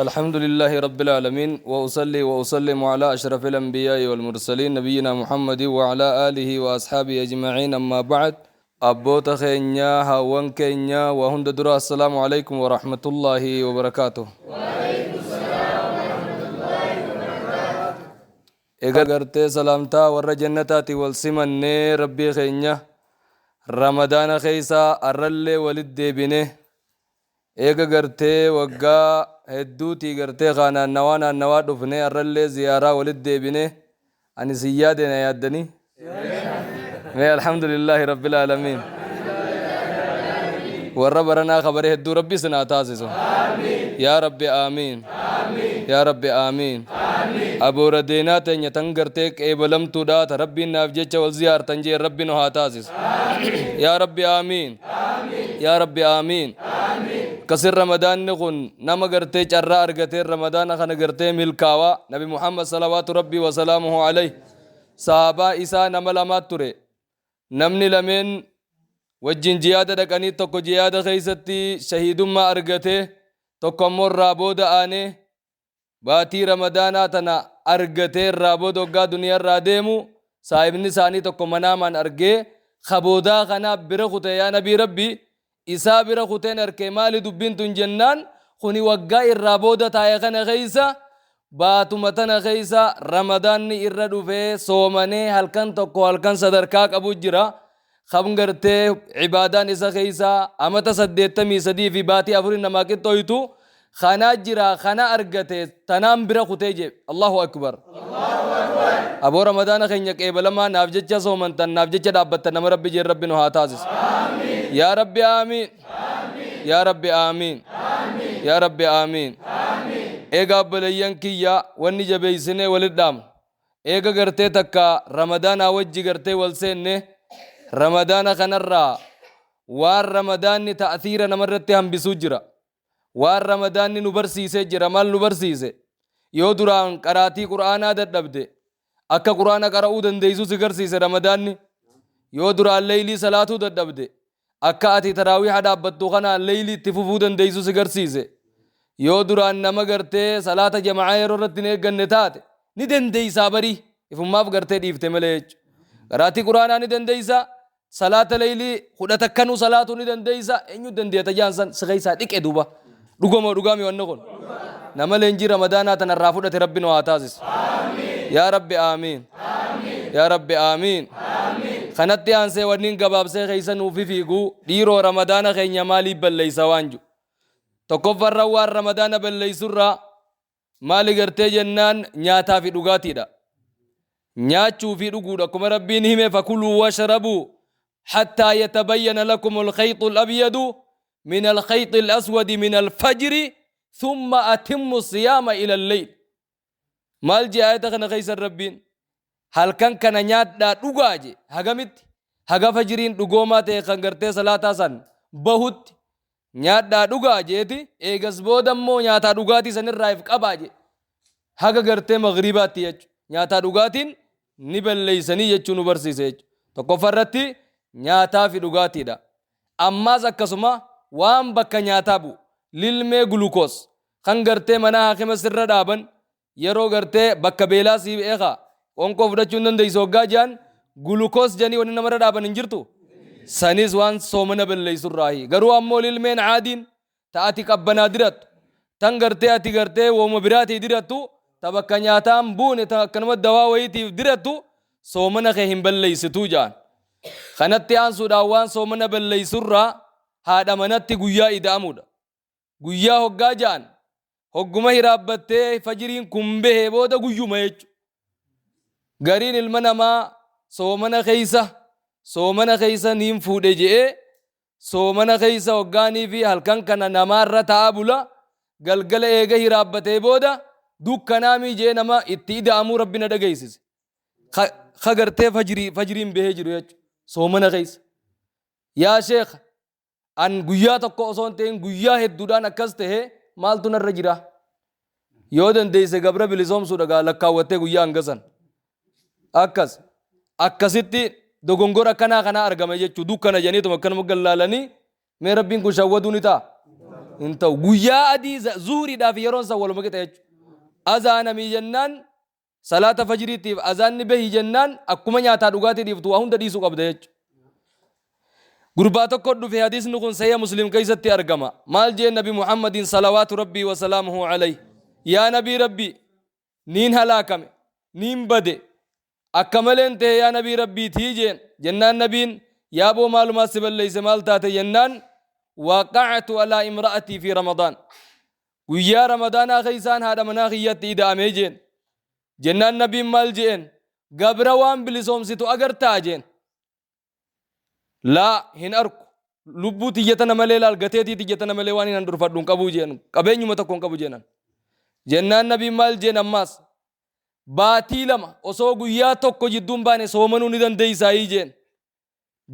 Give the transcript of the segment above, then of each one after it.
الحمد لله رب العالمين، وأصلي وأسلم على أشرف الأنبياء والمرسلين، نبينا محمد وعلى آله وأصحابه أجمعين، أما بعد. أبوتا خينيا، هاوان كينيا، وهند درا، السلام عليكم ورحمة الله وبركاته. Egaa gartee salaamtaa warra jannataati wal simannee, Rabbii keenya Ramadaana keessa arrallee walit deebine. Eega gartee waggaa hedduutii gartee kaa naannawaa naannawaa dhufne, arrallee ziyaaraa walit deebine. Ani sin yaade, na yaaddanii mee? Alhamdulillaahi rabbil aalamiin. Warra baranaa kabare hedduu Rabbi isin haa taasisu. Yaa Rabbi aamiin, yaa Rabbi aamiin. Aboora deenaa teenya tan gartee qeebalamtuudha, ta Rabbiin naaf jecha wal ziyaartan jee, Rabbi nu haa taasisu. Yaa Rabbi aamiin, yaa Rabbi aamiin. Akkasin Ramadaanni kun nama gartee carraa argatee Ramadaana kana gartee milkaawaa. Nabi Muhammad salawaatu Rabbii wasalaamuhu alayh sahabaa isaa nama lamaat ture. Namni lameen wajjin jihaada dhaqanii, tokko jihaada keessatti shahiidummaa argate, tokko ammoo irraa booda aanee baatii Ramadaanaa tana argatee irraa booda waggaa duniyaa irraa deemu. Saahibni isaanii tokko manaamaan argee, kaboodaa kanaa bira kute. "Yaa Nabii Rabbi, isaa bira kuteen arkee, maali dubbiin tun?" jennaan, kuni waggaa irraa booda taa'e kana keessa baatuma tana keessa Ramadaanni irra dhufee soomanee halkan tokko halkan sadarkaa qabu jira, kan gartee ibaadaan isa keessa amata 83 fi baatii 4 namaa qixxooytu kanaa jira, kana argate, tanaan bira kutee jee. Allahu akbar! Aboo, Ramadaana keenya qeebalamaa, naaf jecha soomantan, naaf jecha dhaabbattan, nama Rabbi jeen Rabbi nu haa taasisu. Yaa Rabbi aamiin, yaa Rabbi aamiin, yaa Rabbi aamiin. Eega obboleeyyan kiyya, wanni jabeeysinee walit dhaamu, eega gartee takka Ramadaanaa wajji gartee wal seenne, Ramadaana kanarraa waan Ramadaanni ta'thiira namarratti hambisuu jira, waan Ramadaanni nu barsiisee jira. Maal nu barsiise? Yoo duraan qaraatii Qur'aanaa dadhabde, akka Qur'aana qara'uu dandeeysu si garsiise Ramadaanni. Yoo duraan leeylii salaatuu dadhabde, akka ati taraawiiha dhaabbattu kanaan leeylii itti fufuu dandeeysu si garsiise. Yoo duraan nama gartee salaata jama'aa yeroo irratti hin eegganne taate, ni dandeeysaa barii, ifummaaf gartee dhiifte malee jechuudha. Qaraatii Qur'aanaa ni dandeeysaa, salaata leeylii 11nuu salaatuu ni dandeeysa. Eenyu dandeeta jaan san si keessaa dhiqe duuba. Dhugamoo dhugaami? Wanni kun nama leenjii Ramadaanaa tanarraa fudhate Rabbi nu haa taasisu. Yaa Rabbi aamiin, yaa Rabbi aamiin. Kanatti aansee wanni gabaabsee keessa nuufi fiigu, dhiiroo, Ramadaana keenya maaliif balleeysa waan jiru. Tokkoffarra waan Ramadaana balleeysurraa maali gartee jennaan, nyaataa fi dhugaatiidha. Nyaachuu fi dhuguudha. Akkuma Rabbiin hime, فكلوا واشربوا حتى يتبين لكم الخيط الأبيض من الخيط الأسود من الفجر ثم أتموا الصيام إلى الليل. Maal jee ayata kana keessa Rabbiin? Halkan kana nyaadhaa dhugaa je. Hagamitti? Haga fajiriin dhugoomaa ta'e kan gartee salaataa san bahutti nyaadhaa dhugaa jeeti. Eegas booda immoo nyaataa dhugaatii sanirraa if qabaa je, haga gartee magribaatti jechu. Nyaataa dhugaatiin ni balleeysanii jechuu nu barsiise jechu. Tokkoffaa irratti nyaataa fi dhugaatiidha. Ammaas akkasuma waan bakka nyaataa bu'u, lilmee glucose kan gartee mana haakima sirra dhaaban, yeroo gartee bakka beelaa siif eekaa qoonqoo fudhachuu hin dandeessu hoggaa jedhan, glucose jedhanii wanni namarra dhaaban hin jirtu. Sanis waan soomana balleessurraahi. Garuu ammoo lilmeen caadiin ta ati qabbanaa dirattu, tan gartee ati gartee wooma biraatii dirattu, ta bakka nyaataan buune, ta akkanuma dawaa wayiitiif dirattu, soomana kee hin balleessituu jedhan. Kanatti aansuudhaan waan soomana balleessurraa haadha manatti guyyaa ida'amuudha. Guyyaa hoggaa ja'an, hogguma hiraabbattee fajiriin kun bahee booda guyyuma jechuudha. Gariin ilma namaa soomana keessa niin fuudhe je'ee, soomana keessa hoggaanii fi halkan kana namaarra taa'aa bula. Galgala eega hiraabbatee booda dukkanaamii je'ee nama itti ida'amuu Rabbi na dhageessise. Ka gartee fajiriin bahee jiru jechuudha soomana keessa. Yaa sheekha, an guyyaa tokko osoo hin ta'in guyyaa hedduudhaan akkas ta'e, maaltu narra jira? Yoo dandeesse gabra bilisoomsuudha gaa lakkaawwattee guyyaa hangasan. Akkas akkasitti dogongora akkanaa kanaa argame jechuu. Dukkana jedhaniituma akkanuma gallaalanii. Mee Rabbiin kun shawwaduu ni ta'a? Hin ta'u. Guyyaa adii zuhriidhaaf yeroon san waluma qixa jechuudha. Azaanamii jennaan salaata fajriitiif azaanni bahi jennaan akkuma nyaataa dhugaatii dhiiftu waa hunda dhiisuu qabda jechuudha. Gurbaa tokko dhufe hadiisni kun Sahiha Muslim keessatti argama. Maal jeen Nabi Muhammadiin salawaatu Rabbii wa salaamuhu alayhi. Yaa Nabii Rabbii niin halaakame niin bade akka maleen ta'e yaa Nabii Rabbiitii jeen. Jennaan Nabiin yaaboo maalumaa si balleeyse maal taate jennaan waqa'atu alaa imra'atii fi Ramadaan. Guyyaa Ramadaanaa keessaan haadha manaa kiyyatti ida'amee jeen. Jennaan Nabiin maal jeen gabra waan bilisoomsitu agartaa jeen. Laa hin arku. Lubbuu tiyya tana malee laal gateetii tiyya tana malee waan hin handhurfadhu hin qabuu jeen. Qabeenyuma tokko hin qabu jeenan. Jennaan Nabiin maal jeen ammaas baatii 2 osoo guyyaa tokko jidduun baane soomanuu ni dandeeysaayii jeen.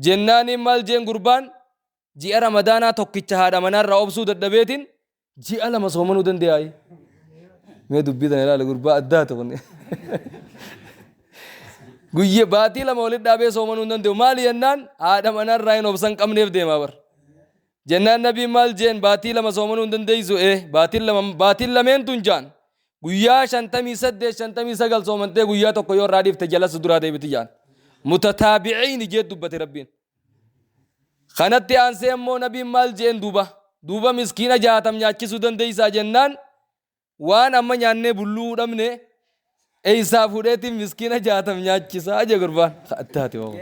Jennaaniin maal jeen gurbaan ji'a Ramadaanaa tokkicha haadha manaarraa obsuu dadhabeetiin ji'a 2 soomanuu dandeeyaayi. Mee dubbii tana ilaali gurbaa addaati kun. Guyya baatii 2 walitti dhaabee soomanuu hin danda'u. Maali jennaan haadha manaarraa hin obsan qabneef deemaa bar. Jennaan nabiin maal jeen baatii 2 soomanuu hin dandeessu ee baatiin 2 baatiin lameen tun jaan guyyaa 58 59 soomantee guyyaa tokko yoo irraa dhiifte jalas duraa deebiti jaan. Mutataabi'iini jee dubbate rabbiin. Kanatti aansee ammoo nabiin maal jeen duuba duuba miskiina 60 nyaachisuu dandeessaa jennaan waan amma nyaannee bulluu dhabne eessaa fuudheetiin miskiina 60 nyaachisaa jee gurbaan. Addaati waa.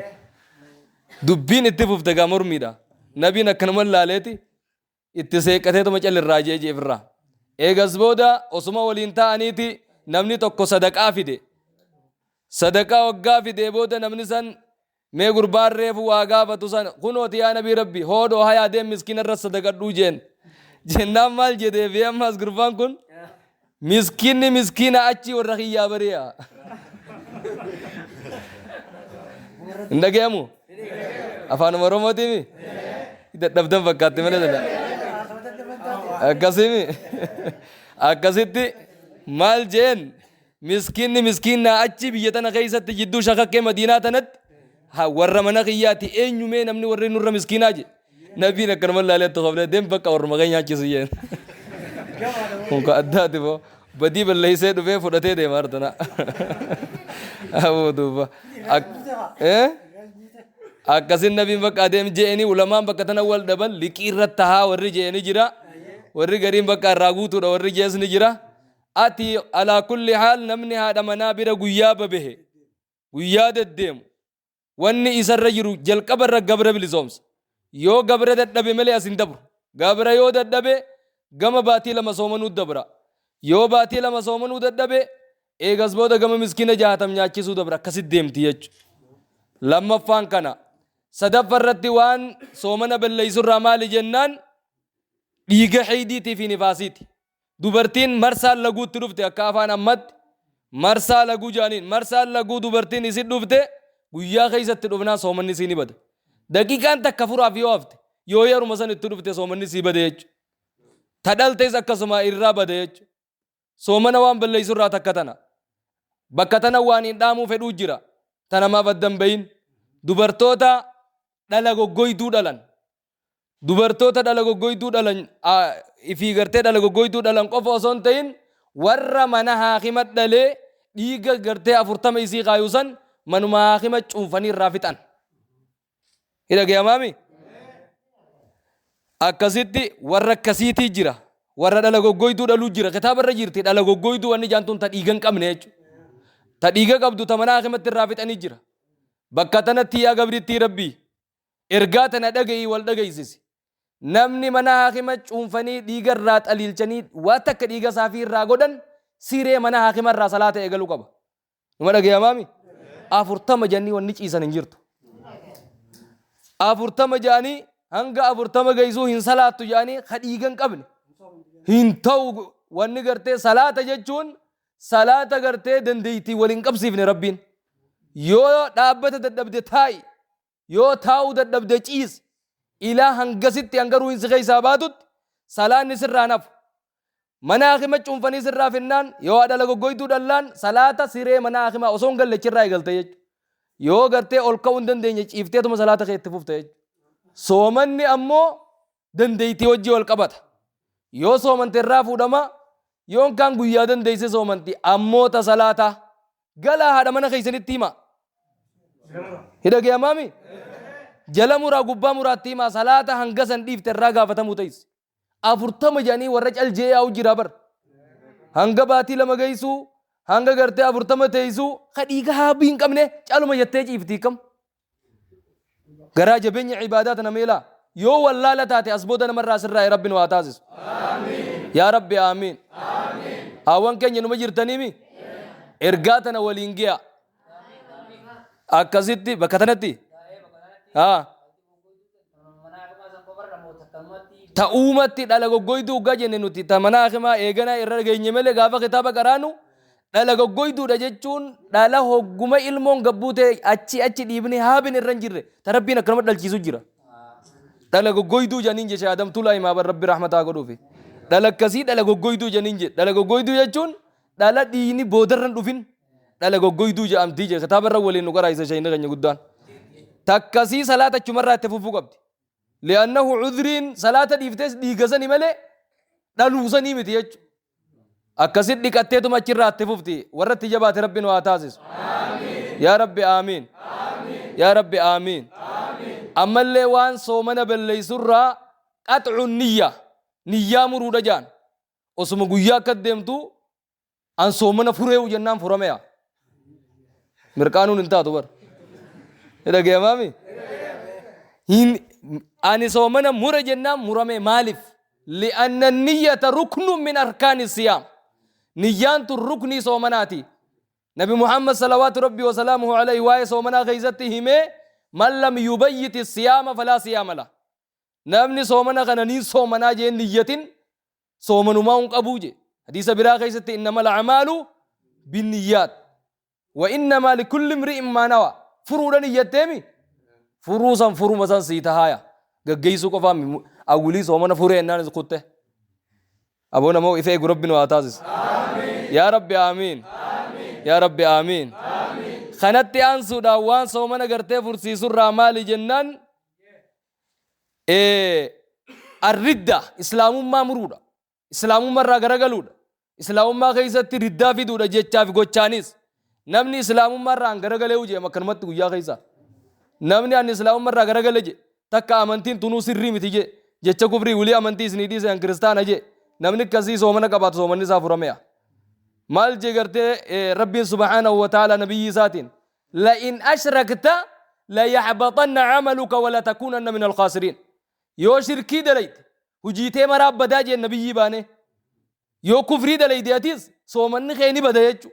Dubbiin itti fufte gaa mormiidha. Nabiin akkanuma laaleeti itti seeqqateetuma calirraa jee jeefirraa. Eegas booda osuma waliin ta'aniiti namni tokko sadaqaa fide. Sadaqaa waggaa fidee booda namni san mee gurbaan reefu waa gaafatu san kunooti yaa nabii rabbi hoodhoo hayaa deem miskiina irra sadaqadhuu jeen. Jennaan maal jedhee fi ammaas gurbaan kun miskiinni miskiina achii warra kiyyaa bari'a. Hin dhagayamu? Afaanuma Oromootiimi? Dadhabdan fakkaatti malee sana. Akkasiimi? Akkasitti maal jeen Miskiinni miskiinnaa achi biyya tana keessatti jidduu shakakkee madiinaa tanatti ha warra mana kiyyaati eenyu mee namni warri nurra miskiinaa je nabiin akkanuma laalee itti koflee deem bakka warruma kee nyaachisu jeen kun ka addaati boo badii balleessee dhufee fudhatee deema hartana aboo duuba akkasin nabiin bakka adeem je'eni ulamaan bakka tana wal dhaban liqii irratti tahaa warri je'eni jira warri gariin bakka irraa guutuudha warri jees ni jira Ati alaa kulli haal namni haadha manaa bira guyyaa babehe, guyyaa deddeemu, wanni isarra jiru jalqaba irra gabra bilisoomsa. Yoo gabra dadhabe malee as hin dabru. Gabra yoo dadhabe gama baatii 2 soomanuu dabra. Yoo baatii 2 soomanuu dadhabe eegas booda gama miskiina 60 nyaachisuu dabra. Akkasit deemti jechu. Lammaffaan kana. Sadaffa irratti waan soomana balleessurraa maali jennaan dhiiga heydiitii fi nifaasiiti. Dubartiin marsaan laguu itti dhufte akka afaan ammatti marsaa laguu jedhaniin marsaan laguu dubartiin isin dhufte guyyaa keessatti dhufnaan soomanni isii ni bada. Daqiiqaan takka furaaf yoo hafte yoo yeruma san itti dhufte soomanni isii bade jechuudha. Ta dhaltes akkasuma irraa bade jechuudha. Soomana waan balleessu irraa takka tana. Bakka tana waan hin dhaamuu fedhuu jira. Tana maaf adda hin bahin. Dubartoota dhala goggoyduu dhalan. Dubartoota dhala goggoyduu dhalan ifii gartee dhala goggoyduu dhalan qofa osoo hin ta'in warra mana haakima dhalee dhiiga gartee 40 isii kaayu san manuma haakima cuunfanii irraa fixan. Ni dhagayamaami? Akkasitti warra akkasiitii jira. Warra dhala goggoyduu dhaluu jira. Kitaaba irra jirti dhala goggoyduu wanni jaantuun ta dhiiga hin qabne jechuudha. Ta dhiiga qabdu ta mana haakimatti irraa fixanii jira. Bakka tanatti yaa gabrittii Rabbii Ergaa tana dhaga'ii wal dhageessisi. Namni mana haakima cuunfanii dhiiga irraa xaliilchanii waa takka dhiiga saafii irraa godhan siree mana haakima irraa salaata eegaluu qaba. Numa dhagayamaami? 40 jennii wanni ciisan hin jirtu. 40 jedhanii hanga 40 geessuu hin salaattu jedhanii ka dhiiga hin qabne. Hin ta'u wanni gartee salaata jechuun salaata gartee dandeettii wal hin qabsiifne rabbiin. Yoo dhaabbata dadhabde taa'i. Yoo taa'uu dadhabde ciisi. Ilaa hangasitti hanga ruuhin si keessaa baatutti salaanni sirraa hin hafu. Mana haakima cuunfanii sirraa finnaan yoo haadha goggoytuu dhallaan salaata siree mana haakimaa osoo hin galle achirraa eegalte jechuudha. Yoo gartee ol ka'uu hin dandeenye ciifteetuma salaata kee itti fufta jechuudha. Soomanni ammoo dandeettii wajjii wal qabata. Yoo soomante irraa fuudhama, yoon kaan guyyaa dandeeyse soomanti. Ammoo ta salaataa galaa haadha mana keeysanitti hima. Hidhageeyamaami? Jala muraa gubbaa muraatti himaa salaata hanga san dhiifte irraa gaafatamuu teeysi. 40 jedhanii warra cal je'ee yaa'u jira bar. Hanga baatii 2 geessuu, hanga gartee 40 teessuu, ka dhiiga haabii hin qabne caluma jettee ciifti kam. Garaa jabeenya ibaadaa tana meelaa. Yoo wallaala taate as booda namarraa sirraa Rabbi nu haa taasisu. Yaa Rabbi aamiin. Haawwan keenya numa jirtaniimi? Ergaa tana waliin ge'a. Akkasitti bakka tanatti. Haa. Ta uumatti dhala goggoyduu uggaa jenne nuti ta mana hakimaa eeganaa irra geenye malee gaafa kitaaba qaraanu dhala goggoyduudha jechuun dhala hogguma ilmoon gabbuu ta'e achi achi dhiibni haabin irra hin jirre ta rabbiin akkanuma dhalchiisu jira. Dhala goggoyduu jedhaniin jecha Adam Tuulaa himaa bar rabbi rahmataa godhuufi. Dhala akkasii dhala goggoyduu jedhaniin jedhe. Dhala goggoyduu jechuun dhala dhiigni boodarra hin dhufin dhala goggoyduu jedhamtii jedhe kitaaba irra waliin nu qaraayisa shayni keenya guddaan. Takkasii salaata achumarraa itti fufuu qabdi. Li'annahu cudriin salaata dhiiftees dhiiga sani malee dhaluu sanii miti jechuudha. Akkasit dhiqatteetuma achirraa itti fufti. Warra itti jabaate Rabbi nu haa taasisu. Yaa Rabbi aamiin. Yaa Rabbi aamiin. Ammallee waan soomana balleessurraa qaxcu niyya niyyaa muruudha jaan. Osuma guyyaa akka deemtu an soomana furee'u jennaan furameya. Mirqaanuun hin taatu bar. Ni dhagayamaami? Hin ani soomana mure jennaan murame maaliif? Li'anna niyyata ruknu min arkaani siyaam. Niyyaan tun ruknii soomanaati. Nabi Muhammad salawaatu rabbii wasalaamuhu alayhi waa'ee soomanaa keessatti himee man lam yubayyiti siyaama falaa siyaama la. Namni soomana kana niin soomanaa jee niyyatin soomanumaa hin qabuu jee. Hadiisa biraa keessatti innamal a'maalu binniyyaat. Wa innamaa likulli imri'in maa nawa. Furuudha niyyatteemi? Furuu san furuma san sii tahaaya. Gaggeessuu qofaa awwilii soomana furee ennaan is kutte. Aboo namoo ifa eegu rabbi nu haa taasisu. Yaa rabbi aamiin. Yaa rabbi aamiin. Kanatti aansuudhaan waan soomana gartee fursiisurraa maali jennaan Arridda islaamummaa muruudha. Islaamummaa irraa garagaluudha. Islaamummaa keessatti riddaa fiduudha jechaa fi gochaanis. Namni islaamummaa irraa an garagalee hojii akkanumatti guyyaa keessa. Namni ani islaamummaa irraa garagale je takka amantiin tunuu sirrii miti je jecha kufrii wulii amantii isinii dhiise an kiristaana je namni akkasii soomana qabaatu soomanni isaa furameya. Maal je gartee Rabbiin subhaanahu wa ta'ala nabiyyii isaatiin La'in ashrakta layaxbaxanna camaluka walatakuunanna minal khaasiriin. Yoo shirkii dalayde hujii tee maraa badaa jeen nabiyyii baanee. Yoo kufrii dalayde atiis soomanni kee ni bada jechu.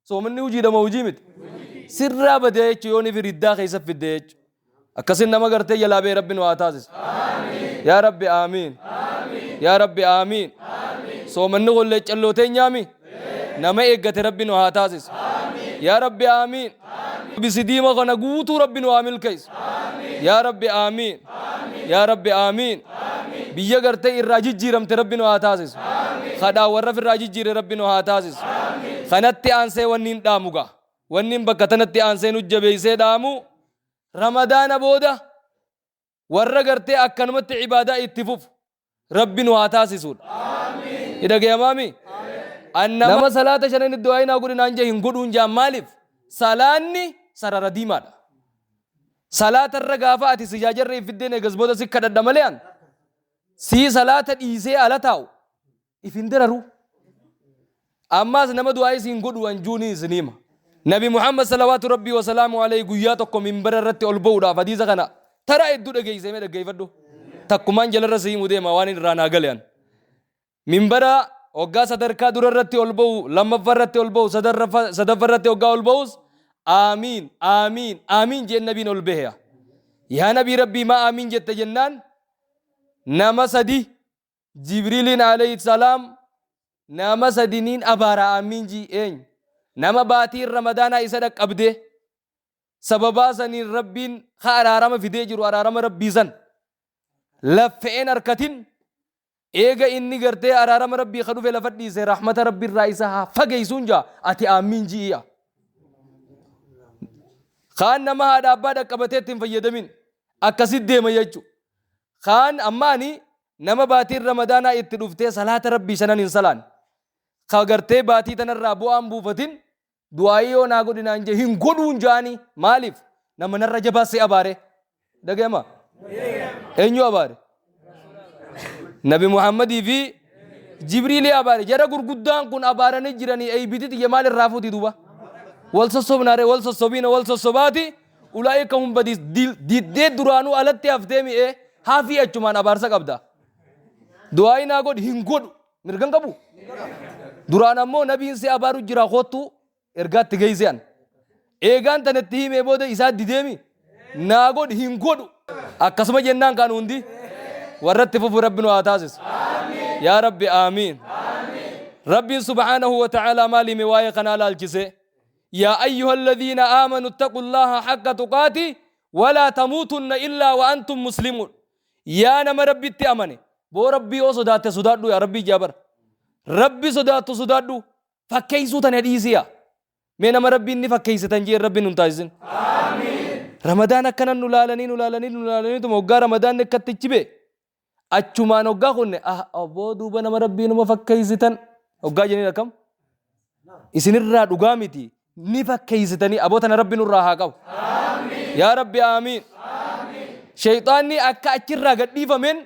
Soomanni hujiidha moo hujii miti? Sirraa bada jechu yoo nifi riddaa keessa fidde jechu. Akkasin nama gartee jalaa bee rabbi nu haa taasisu. Yaa rabbi aamiin. Yaa rabbi aamiin. Soomanni kun leeccalloo teenyaami. Nama eeggate rabbi nu haa taasisu. Yaa rabbi aamiin. Bisi diima kana guutuu rabbi nu haa milkeessu. Yaa rabbi aamiin. Yaa rabbi aamiin. Biyya gartee irraa jijjiiramte rabbi nu haa taasisu. Kadhaa warra irraa jijjiire rabbi nu haa taasisu. Kanatti aansee wanni hin dhaamu gaa. Wanni bakka tanatti aansee nu jabeessee dhaamu Ramadaana booda warra gartee akkanumatti ibaadaa itti fufu Rabbi nu haa taasisuudha. Ni dhagayamaami? Nama salaata shanan iddoo ayinaa godhi naan jee hin godhuun jaan maaliif? Salaanni sarara diimaadha. Salaata irra gaafa ati sijaajarra ifiddeen eegas booda si kadhadha malee an sii salaata dhiisee ala taa'u if hin dararu. Ammaas nama du'aa'ii siin godhu anjuunii isin hima. Nabi Muhammad salawaatu rabbii wasalaamu alayhi guyyaa tokko minbara irratti ol ba'uudhaaf hadiisa kana taraa hedduu dhageessee mee dhaggeeffadhu. Takkumaan jalarra si himu deema waan irraa naa gale an. Minbara hoggaa sadarkaa dura irratti ol ba'u lammaffaa irratti ol ba'u sadaffaa irratti hoggaa ol ba'us aamiin aamiin aamiin jeen nabiin ol bahe. Yaa nabii rabbii maa aamiin jette jennaan nama sadi Jibriiliin alayhi salaam nama sadiniin abaara aamiin jii eenyu nama baatiin ramadaanaa isa dhaqqabdee sababaa saniin rabbiin ka araarama fidee jiru araarama rabbii san laffe'een harkatin eega inni gartee araarama rabbii ka dhufe lafa dhiise rahmata rabbi irraa isa haa fageessuun jaa ati aamiin ji'iya kaan nama haadha abbaa dhaqqabatee itti hin fayyadamin akkasit deema jechu kaan ammaani Nama baatiin Ramadaanaa itti dhuftee salaata Rabbii shanan hin salaan. Ka gartee baatii tanarraa bu'aan buufatin du'aayii yoo naa godhi naan jee hin godhuun jaanii maaliif nama narra jabaa si abaare dhagayama eenyu abaare Nabi Muhammadii fi Jibriilii abaare jara gurguddaan kun abaaranii jiranii eeybiti tiyya maal irraa fuuti duuba wal sossobnaare wal sossobiina wal sossobaati ulaa'ika hum badiis diddee duraanuu alatti haftee mi'ee haafii achumaan abaarsa qabda du'aayii naa godhi hin godhu Mirga hin qabu. Duraan ammoo nabiin si abaaru jira koottu ergaa itti geeyse an. Eegaan tana itti himee booda isaa dideemi naa godhi hin godhu. Akkasuma jennaan kaan hundi warra itti fufu rabbi nu haa taasisu. Yaa rabbi aamiin. Rabbiin subhaanahu wa ta'aalaa maal hime waa'ee kanaa laalchise? Yaa ayyuha alladhiina aamanu ittaqullaaha haqqa tuqaati walaa tamuutunna illaa wa antum muslimuun. Yaa nama Rabbitti amane, boo Rabbii yoo sodaatte sodaadhu yaa Rabbii jaa bar. Rabbi sodaattu sodaadhu. Fakkeessuu tana dhiisi yaa. Mee nama Rabbiin ni fakkeessitan jeen Rabbiin nun taasisin. Ramadaan akkanan nu laalanii nu laalanii nu laalanii tuma hoggaa Ramadaanni akkatti chibe achumaan hoggaa kunne ah oboo duuba nama Rabbii numa fakkeessitan hoggaa jeniin akkam isinirraa dhugaa miti ni fakkeessitanii aboo tana rabbi nurraa haa qabu yaa rabbi aamiin sheyxaanni akka achirraa gadhiifameen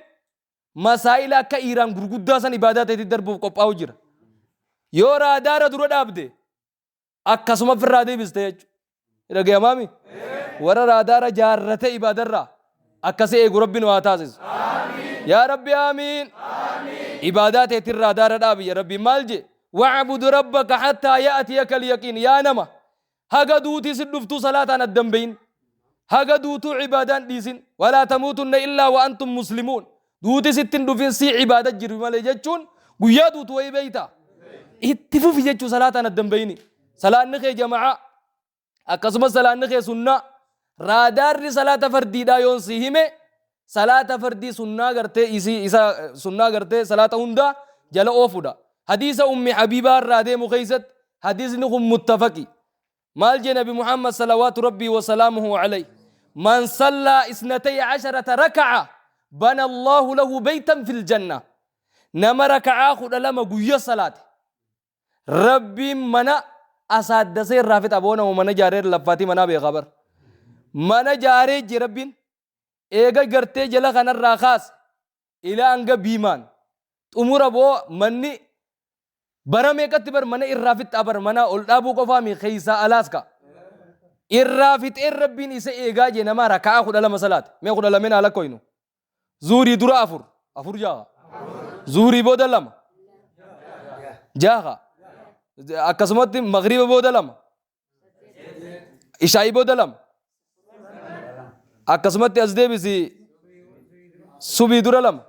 masaa'ila akka iiraan gurguddaa san ibaadaa ta'etti darbuuf qophaa'u jira yoo raadaara dura dhaabde akkasuma ofirraa deebiste jechuudha dhagayamaami warra raadaara jaarrate ibaadarraa akkasi eegu rabbi nu haa taasisu yaa rabbi aamiin ibaadaa teetiin raadaara dhaabi ya rabbi maal jee wa'budu rabbaka hattaa ya'tiyaka alyaqiin yaa nama haga duutii si dhuftuu salaataan addan bahin haga duutuu ibaadaan dhiisin walaa tamuutunna illaa wa antum muslimuun duuti sitti hin dhufin sii ibaada jiru malee jechuun guyyaa duutu wayii beeyta itti fufi jechuu salaataan addan bahini salaanni kee jama'aa Akkasumas salaanni kee sunnaa. Raadaarri salaata fardiidhaa yoon si hime salaata fardii sunnaa gartee isii isa sunnaa gartee salaata hundaa jala oofudha. Hadiisa ummi Habiibaa irraa deemu keessatti hadiisni kun muttafaqi. Maal jee Nabi Muhammad salawaatu rabbii wa salaamuhu alayhi. Man sallaa isnatay asharata raka'a bana Allahu lahu beeytan fil janna. Nama raka'aa 12 guyya salaate. Rabbiin mana asaaddasee irraa fixa boo nama mana jaaree laffaatii manaa beekaa bar. Mana jaaree jee Rabbiin eega gartee jala kanarraa kaase ilaa hanga biimaan xumura boo manni bara meeqatti bar mana irraa fixxa bar mana ol dhaabuu qofaa mi keessaa alaas ka. Irraa fixeen Rabbiin isa eegaa jee nama raka'aa 12 salaate mee 12 haa lakkoynu. Zuurii dura afur. Afur jaha. Zuurii booda lama. Jaha. Akkasumatti magriiba booda lama. Ishaa'ii booda lama. Akkasumatti as deebisi subii dura lama.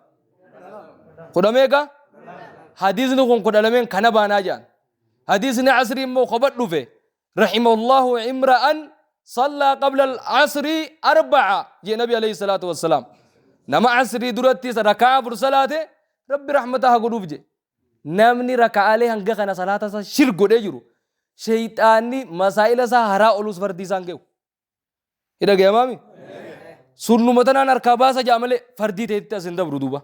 Kudha meeqa? Hadiisni kun 12n kana baanaa jedhan. Hadiisni asrii immoo kopha dhufe. Rahimallahu imra'an sallaa qabla al-asri arba'a jee nabi alayhi salaatu wassalaam. Nama asrii duratti raka'aa afur salaate rabbi rahmata haa godhuuf jee. Namni raka'aalee hanga kana salaata isaa shir godhee jiru sheyxaanni masaa'ila isaa haraa olus fardii isaan ge'u. Ni dhagayamaami? Sunnuma tanaan harkaa baasa jaa malee fardii ta'etti as hin dabru duuba.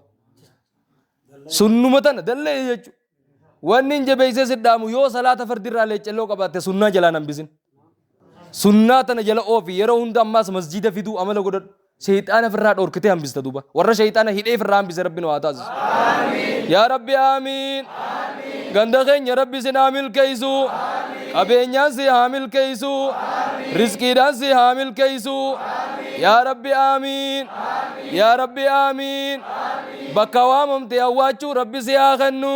Sunnuma tana dallee jechuudha. Wanni hin jabeessee si dhaamu yoo salaata fardirraa leeccelloo qabaatte sunnaa jalaan hambisin. Sunnaa tana jala oofi yeroo hunda ammaas masjiida fiduu amala godhadhu. Sheeyxaana firraa dhoorkitee hambista duuba. Warra sheeyxaana hidhee firraa hambise rabbi nu haa taasisu. Yaa rabbi aamiin. Ganda keenya rabbi sin haa milkeessu. Qabeenyaan si haa milkeessu. Rizqiidhaan si haa milkeessu. Yaa rabbi aamiin. Yaa rabbi aamiin. Bakka waamamte awwaachuu rabbi si haa kennu.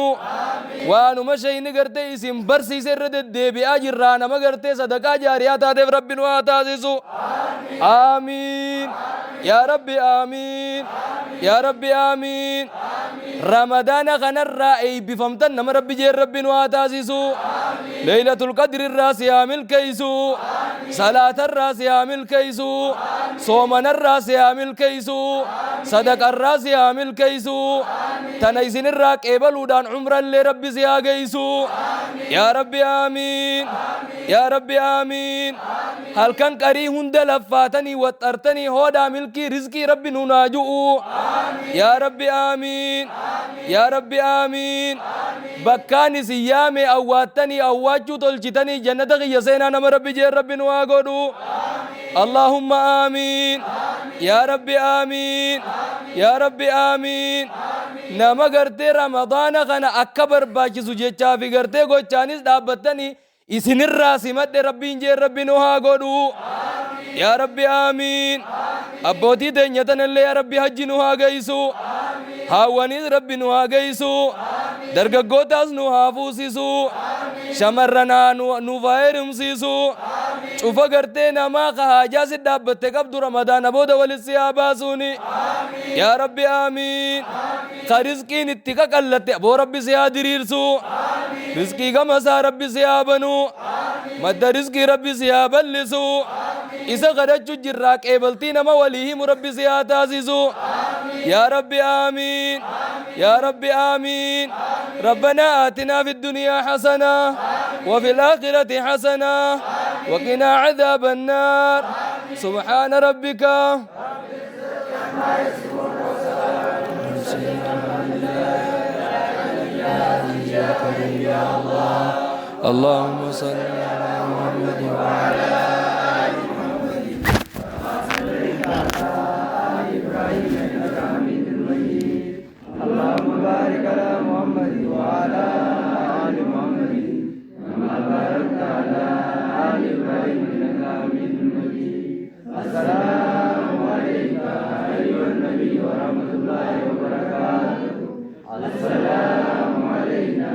Waanuma sheeyni gartee isin barsiise irra deddeebi'aa jirraa nama gartee sadaqaa jaariyaa taateef rabbi nu haa taasisu. Aamiin. Yaa Rabbi aamiin. Yaa Rabbi aamiin. Ramadaana kanarraa eebbifamtan nama Rabbi jeen Rabbi nu haa taasisu. Leeylatul Qadri irraa si haa milkeessu. Salaatarraa si haa milkeessu. Soomanarraa si haa milkeessu. Sadaqarraa si haa milkeessu. Tana isinirraa qeebaluudhaan umrallee Rabbi si haa geessu. Yaa Rabbi aamiin. Yaa Rabbi aamiin. Halkan qarii hunda laffaatanii waxxartanii hoodhaa milkii. Milkii rizqii Rabbi nuun haa ju'u. Yaa Rabbi aamiin. Yaa Rabbi aamiin. Bakkaan isin yaame awwaattanii awwaachuu tolchitanii jannata kiyya seenaa nama Rabbi jeen Rabbi nu haa godhu. Allahumma aamiin. Yaa Rabbi aamiin. Yaa Rabbi aamiin. Nama gartee Ramadaana kana akka barbaachisu jechaa fi gartee gochaanis dhaabbattanii isinirraa simadhe Rabbiin jeen Rabbi nu haa godhu. Yaa Rabbi aamiin. Abbootii teenya tanallee yaa Rabbi hajji nu haa geessu. Haawwaniis Rabbi nu haa geessu. Dargaggootaas nu haa fuusisu. Shamarran haa nuuf haa heerumsiisu. Cufa gartee namaa ka haajaa si dhaabbatte qabdu Ramadaana booda walit si haa baasuuni. Yaa Rabbi aamiin. Ka rizqiin itti qaqallatte aboo Rabbi si haa diriirsu. Rizqii gama isaa Rabbi si haa banu. Madda rizqii Rabbi si haa bal'isu. Isa kadhachu jirraa qeebaltii nama walii himu Rabbi si haa taasisu. Yaa Rabbi aamiin. Yaa Rabbi aamiin. ربنا آتنا في الدنيا حسنة وفي الآخرة حسنة وقنا عذاب النار. سبحان ربك اللهم صل على محمد وعلى آل محمد كما صليت على آل إبراهيم إنك حميد مجيد. اللهم بارك على محمد وعلى آل محمد كما باركت على آل إبراهيم إنك حميد مجيد. السلام عليك أيها النبي ورحمة الله وبركاته. السلام علينا